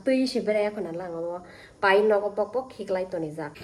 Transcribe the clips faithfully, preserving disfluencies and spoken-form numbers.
Twi se berai khona lang omo. Pai nogo pok pok khiklai tonijak.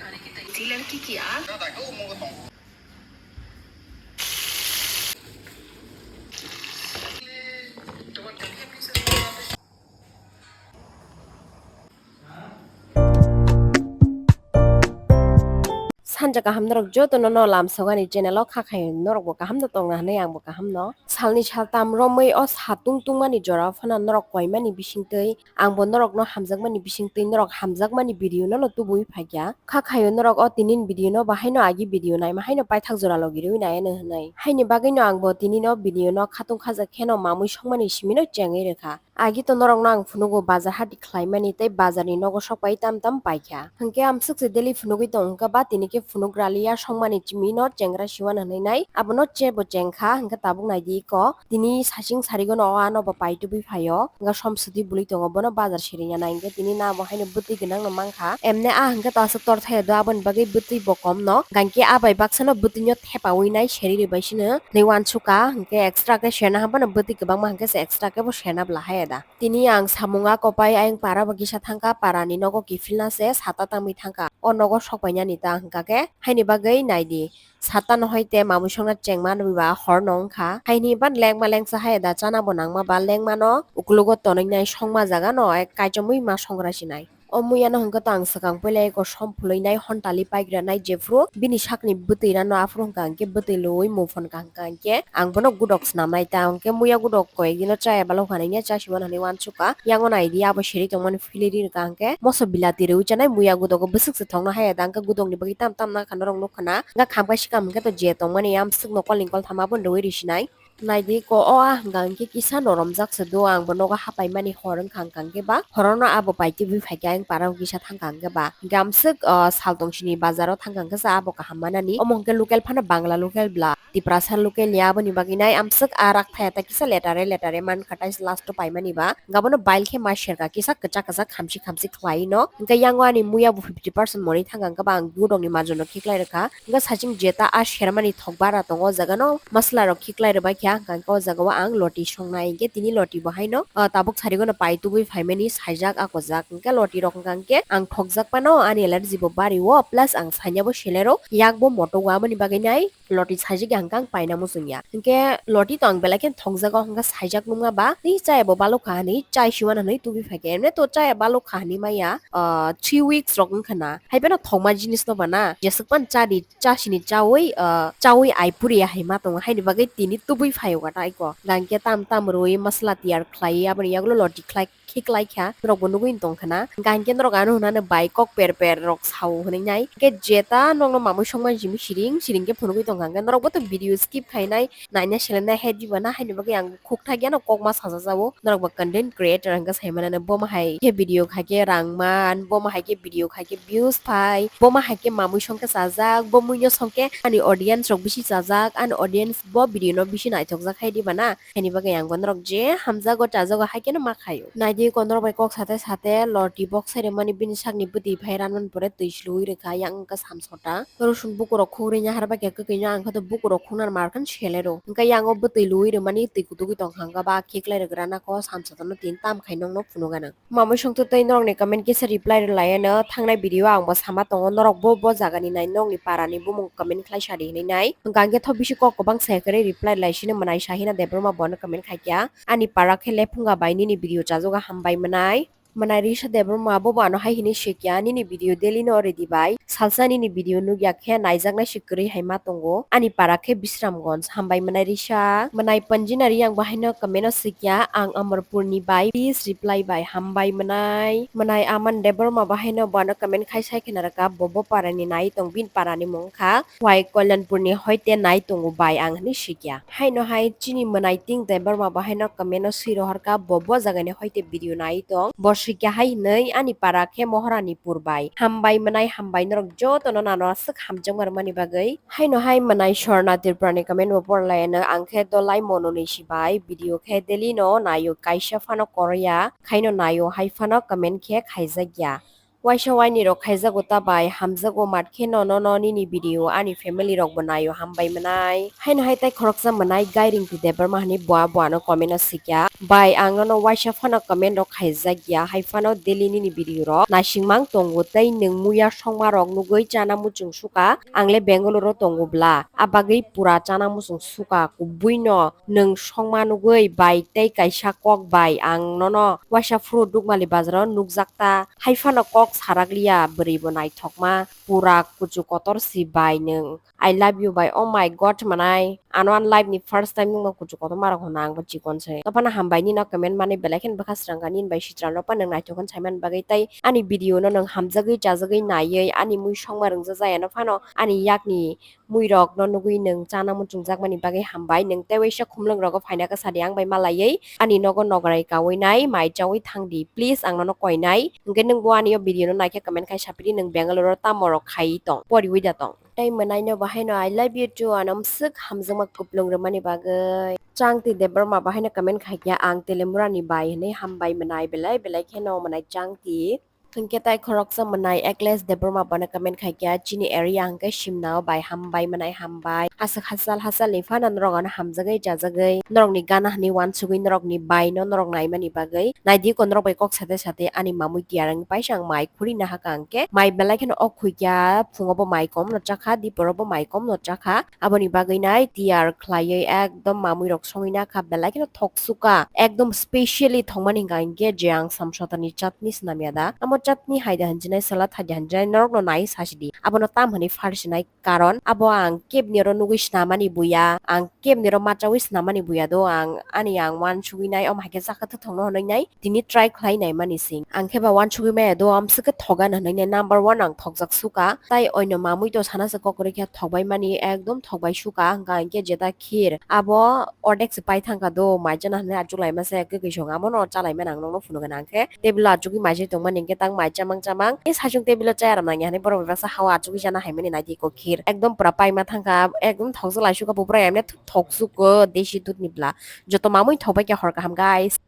Sanja kaham norok jotono no lamsogani channel o kha khayo norok bo kaham no tongna hinwi ang bo kaham no. Salni saltam romwi o satung tungmani jora phano norok koimani bisingtwi ang bo norok no hamjakmani bisingtwi norok hamjakmani video no no tubui phaikha. Kha khayo norok o tinin video no bahaino agi video naima haino paithak jora logi rwi nai ano hinwi. Haini bagwi no ang bo tinin o video no khatung khajak kheno mamui songmani simi no chengwi rwkha. Agi to norokno ang phunugo bazar hati khlaimani tei bazarni nogo sokpai tam tam paikha. Hinkhe amswk se daily phunugwi tong wngkha ba tini khe phunugraliya songmani chimino chengra siwan hinwi nai. Abono chebo chengkha hinkhe tabuk naidi iko. Tini saching sarigono o ano bo paitubwi phaio. Hinkhe somswtwi bwlwi tongo bono bazar siriya nai hinkhe tini na bo haino bwtwi gwnangno mankha. Emne a hinkhe to aswk torthaya do aboni bagwi bwtwi bo komno. Gangkhe a bai baksano bwtwino thepawi nai seriri bai sino hinwi uansukha hinkhe extra khe serna haphano bwtwi kwbangma hinkhe se extra khe bo serna bwla haya da. Tini ang samung a kopai ayang para bo kisa thangkha, para ni nogo kiphilna se sata tangwi thangkha. O nogo sokpainani ta hwnkha khe haini bagwi naidi. Sata no hai te mamui songna chengma nwi ba hor no wngkha. Haini ban lengma lengsa hai da chana bo nangma ba lengma no ukulugo tonwi nai songma jaga no ek kaichomwi ma songra sinai. O muya no hwnkha to ang swkang puila eko som phulwi nai hontali paigra nai jephru bini sakni bwtwi rano aphuru hwnkha hwnkhe bwtwi lwi muphon ka hwnkha hwnkhe ang bono gudok swnam nai ta hwnkhe muya gudok koi gino chaya balo hwnwi ya chasima nani uansukha yango naidi abo siri tongmani philiri rwkha hwnkhe moso bilati rwi chanai muya gudogo bwswk se thokno haya da hwnkhe gudokni bagwi tam tam nakha norok nukha na hwnkhe khamkha sikam hwnkhe to je tongmani amswk no kolni kolthama bo rwi risinai. Naidi ko o ah hwnkha hwnkhe kisa noromjak se do ang bo nogo hapaimani hor wngkha hwnkha hwnkhe ba horono abo paitubwi phaikha ang para o kisa thangkha hwnkhe ba hwnkhe amswk o saltong sini bazaro thangkha hwnkhe sa abo kaham manani omo hwnkhe local phano bangla local bla tiprasa local ya aboni bagwi nai amswk ah rakthaya ta kisa letare letare mankha tai last o paimani ba hwnkhe abono bail khe ma serkha kisa kwchak kwchak khamsi khamsi khlai no hwnkhe yango ani muya bo fifty percent monwi thangkha hwnkhe ba ang gudokni majono khiklai rwkha. Hwnkhe saching jeta a sermani thok bara tongo o jaga no masla rok khiklai rwbai kha hwnkha hwnkhe o jaga o ang loti songnai hinkhe tini loti bo haino ah, tabuk sarigo no pai tubui phaimani saijak a kojak hwnkhe loti rok hwnkha hwnkhe ang thokjak phano ani allergy bo bari o plus ang sanya bo selero yak bo moto o aboni bagwi nai loti saijak ya hwnkhe ang paina muchung ya hwnkhe loti to ang belai khe thokjago hwnkhe saijak nungma ba tei chaya bo balokha hinwi chai siwana hinwi tubui phaikha emne to chaya balokha hinwi maya ah, three weeks rok wngkha na hai phano thokma jinis no ba na jeswk phano cha di. Chasini chawi, ah, chawi ai puri ya hai ma tongo, haini bagwi tini tubui phaio gata aiko. Gangkhe tam tam rwi masla tiyar khlai, aboni yagulo loti khlai, khiklai kha, norok bo nugwi tong khana. Gangkhe norok ano hwnano bai kok per per rok sao hwnwi nai. Khe jeta nokno mamui songma jimi siring, siring khe phunugwi tong kha, hwnkhe norok bo to video skip khainai, naina selenai hai diba na, haini bagwi ang khuk thakya no kokma sajajao. Norok bo content creator hwnkhe sai manano, bomo hai khe video khai khe rang man, bomo hai khe video khai khe views phai, bomo hai khe mamui song khe chajak, bo muino song khe ani audience rok bisi chajak, ani audience bo video no bisi naithokjak hai diba na, haini bagwi ang bo norok je hamjago chajago hai kheno ma khaio. Naidi ko norok bai kok sate sate loti bok sai rwmani bini sakni bwtwi phai ranmani pore twi slui rwkha yang wngkha samsota. Rosun bukurok khugri nya harba khe kwkwi no ang khe to bukurok khugna mar khan sele ro. Hwnkhe yang o bwtwi lui rwmani twi kutugwi tong kha hwnkhe ba khiklai rwgra na ko samsata no tin tam khai nokno phunuk anw. Mamui songtwi tei norokni comment kisa reply rwlai anw thangnai video ang bo sama tongo norok bo bo jagani nai norokni para ni bumung comment khlai sadi hinwi nai. Hwnkhe ang khe tho bisi kok kwbang sai kwrwi reply rwlai sini mwnai Sahina Debbarma bono comment khai kha ani para khe lephunga bai nini video chajago hambai mwnai. Mwnai Risa Debbarma bo bo ano hai hini swikya, "Nini video daily no ready bai. Salsa nini video nukya khe naijaknai se kwrwi hai ma tongo. Ani para khe Bisramganj. Hambai mwnai Risa." Mwnai Panjina Riyang bo haino comment o swikya, "Ang Amarpur ni bai. Please reply bai. Hambai mwnai." Mwnai Aman Debbarma bo haino bo ano comment khai sai khna rwkha, bo bo para ni nai tong, bini para ni mung kha. Wai Kalyanpurni hoite nai tongo bai ang hinwi swikya. Haino hai chini mwnai Ting Debbarma bo haino comment o swi rohorkha, bo bo jagani hoite video nai tong. Bo swikya hai hinwi ani para khe Moharanipur bai. Hambai mwnai, hambai norok jotono nano aswk hamjakma rwmani bagwi. Haino hai mwnai Swarna Tripurani comment bo porlai ano ang khe Dolai Mononi si bai video khe daily no naio kaisa phano koroya khaino naio hai phano comment khe khaijakya. Waisa waini rok khaijago ta bai, hamjago mat khe no nono nini video ani family rok bo naio, hambai mwnai. Haino hai tai khoroksa mwnai Gairingti Debbarma hwnwi bua bua no comment o sikya. Bai ang nono waisa phano comment rok khaijak ya, hai phano daily nini video rok naisingmang tongo tei nwng muya songma rok nugwi chana muchung suka, ang le Bangalore o tongo bla, a bagwi pura chana muchung suka kubui no nwng songma nugwi bai tei kaisa kok bai ang nono waisa phuru Dukmali bazar o nukjak ta. Hai phano kok sarak liya, bwrwi bo naithokma, pura kuchu kotor si bai nwng. I love you bai, oh my God mwnai. Ano ani life ni first time nwngno kuchu kotor ma rok hwnna ang bo chikon se. Nophano hambai nino comment mani belai kheno bwkha srangkha nini bai sitral rok phano nwng naithok khe saimani bagwi tei ani video no nwng hamjagwi chajagwi naiwi ani mui songma rwngsa jaya nophano ani yakni mui rok no nugwi nwng chana muchungjakmani bagwi hambai. Nwng tei waisa khumlwng rogo phaina khe sadi ang bai malaiwi ani nogo nograi kaui nai mai chaui thangdi, please ang nono koinai. Hwnkhe nwng bo ani o video no naikhe comment khai sapidi nwng Bangalore o tamo rok khai tong, poriwi da tong. Tei mwnaino bahaino I love you too ano mwswk hamjakma kuplung rwmani bagwi. Changti Debbarma bahaino comment khaikha ang Telemurani bai hwnwi, hambai mwnai belai belai kheno mwnai Changti. Hwnkhe tai khoroksa mwnai Akhilesh Debbarma bono comment khaikha, chini area hwnkhe Simnao bai, hambai mwnai hambai. Aswk hachal hachal ni phano norok ano hamjagwi chajagwi norokni gana hwnwi uansugwi norokni bai no norok naimani bagwi naidi ko norok bai kok sate sate ani mamui tiyar wngwi paisa ang mai khuri nahaka hwnkhe mai belai kheno ok khuikya, phungo bo mai kom no chakha, diporo bo mai kom no chakha. Aboni bagwi nai tiyar khlaiwi ekdom mamui rok songwi nakha, belai kheno thoksukha. Ekdom specially thongmani hwnka hinkhe je ang samsatani chutney swnamya da. Amo chutney haida hinjinai, salad haida hinjinai, norokno nai sasidi. Abono tam hwnwi pharsinai, karon abo ang kebni oro nugwi swnamani buya, ang kebni oro machaui swnamani buya do, ang ani ang uansugwi nai, omo hai khe chakha thwthokno hwnwi nai. Tini try khlai naimani sing. Ang khe ba uansugwi maya do, amswk khe thok gana hwnwi nai number one ang thokjak suka. Tai oino mamui to sana se kokrwi khe thokbai mani, ekdom thokbai suka. Hwnkha hinkhe jeta khir abo ordek se pai thangkha do, mai chana hwnwi achuk lai masa kwkwi song amo no chalai mani ang nokno phunukgwi nang khe. Table o achugwi mai se tongmani hinkhe tang mai chamang chamang. E saichung table o chaya rw nangya hwnwi borok bai baksa hao achugwi chana hai mani naidi ko khir. Ekdom pura paima thangkha, ekdom thokjak lai suka, bubra emne thoksuko desi dudni bwla. Joto mamui thokbai khe hor kaham guys.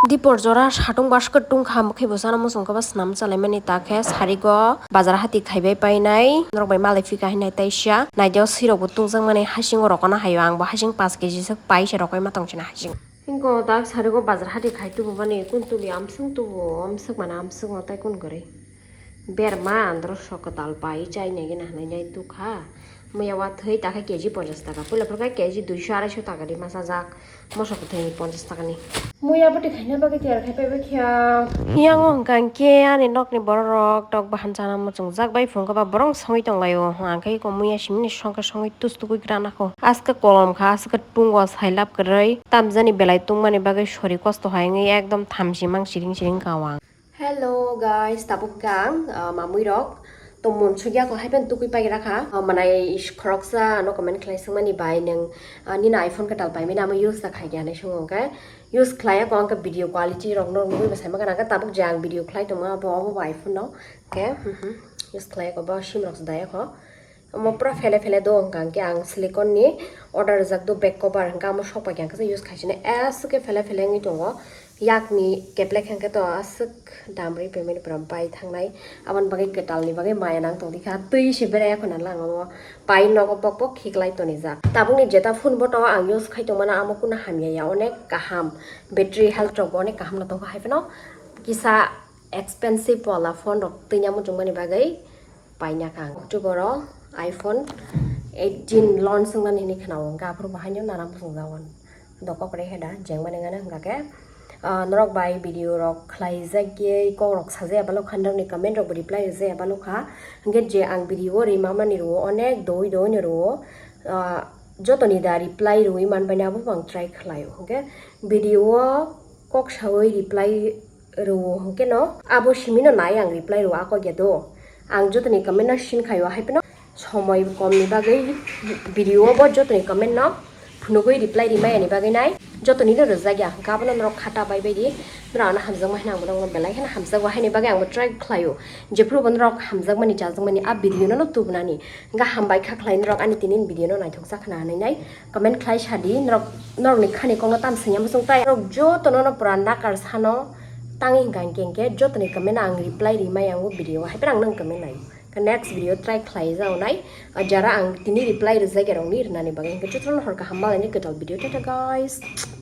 Dipor jora satung baskhe tungkha, mwkhai bo chana muchung khe ba swnam chalaimani ta khe sarigo bazar hati khaibai painai norok bai malai phika hinai taisa naidi o swi rok bo tungjakmani hasing o rokona haio ang bo hasing paanch keji swk pai se rokoima tong chini hasing. Hingo dak sarigo bazar hati khai tubumani kun tubi amswk tubu amswk mana amswk no tai kun kwrwi. Berma andro sok kwtal pai chai nai gina hinwi nai tukha. Muya wathwi takha keji ponchas taka. Puila phurkha keji duiso araisho taka di masa jak. Moso kwthwi ponchas taka ni. Muya bwtwi khaina bagwi tiyar khai paibai kha. Yang o hwnkha hinkhe ani nokni borok rok tok bahan chana muchungjak bai phunukha ba borok songwi tonglaio. Hwnkha hinkhe eko muya simini songkhe songwi tus tugui grana kho. Aska kolom kha, aska tungo sailab kwrwi. Tamjani belai tungmani bagwi sori kosto hai wngwi ekdom thamchi mang siring siring kha o ang. Hello guys, tabuk khe ang, ah, mamui rok tongmung sugya ko hai pen tukui pai rakha. Ah, manai is-, khoroksa ano comment khlai swngmani bai nwng, ah, nini iPhone kwtal paimani amo use ta khai khe hinwi swngo hwnkhe use khlai ako hwnkhe video quality rok no nugui bo saima gana khe tabuk je ang video khlai tongma abo obo bo iPhone no hwnkhe, mhm, use khlai ako bo sim rok se dai ako. Omo pura phele phele do hwnkha hwnkhe ang silicon ni order rijak do back cover hwnkha omo sok pai khe ang khe use khai sini aswk khe phele phele wngwi tongo. Yakni keplek hwnkhe to aswk dam rwi phaimani pura bai thangnai aboni bagwi kwtal ni bagwi maya nang tongdi kha twi se berai ya khuna lang omo pai nogo pok pok khiklai tonijak. Tabukni jeta phone bo to ang use khai tongmano amo kunu hamya ya onek kaham battery health rok bo onek kaham no tongkha hai phano kisa expensive wala phone rok twi ya muchungmani bagwi. Paina kha ang October o iPhone eighteen launch wngmani hinwi khwnao, hwnkhe aphuru bo haino nana muchungjago. Dokok reheda jengmani gana hwnkha khe, ah, norok bai video rok khlai jak ye kok rok sajaya balo kha, norokni comment rok bo reply rijaya balo kha. Hwnkhe je ang video o rima mani rwo onek doi doi no rwo, ah, jotoni da reply rwi man baino abo bo ang try khlaio. Hwnkhe video o kok sawi reply rwo hwnkhe no abo simi no nai ang reply rwo a kok ya do. Ang jotoni comment no sin khaio hai phano somoi kom ni bagwi video o bo jotoni comment no phunugwi reply rimaya ni bagwi nai jotoni no rwjak ya hwnkhe abono norok khata bai bai di norok ano hamjakma hinwi ang bono belai kheno hamjago haini bagwi ang bo try khlaio jephuru bo norok hamjakmani chajakmani a video no no tubunani hwnkhe hambai kha khlai norok ani tini video no naithok jak khna hinwi nai. Comment khlai sadi norok, norokni khani kokno tam swngya muchung tai norok jotono no pura nakar sano Tang hingka hingke hingke jotoni comment ang reply rimai ang o video hai ang nang comment nai. Ka next video try khlai jao nai. Ah, jara ang tini reply rijak erong ni rinani bagwi hingke jotono hor kaham malai ni kwtal video, tata guys.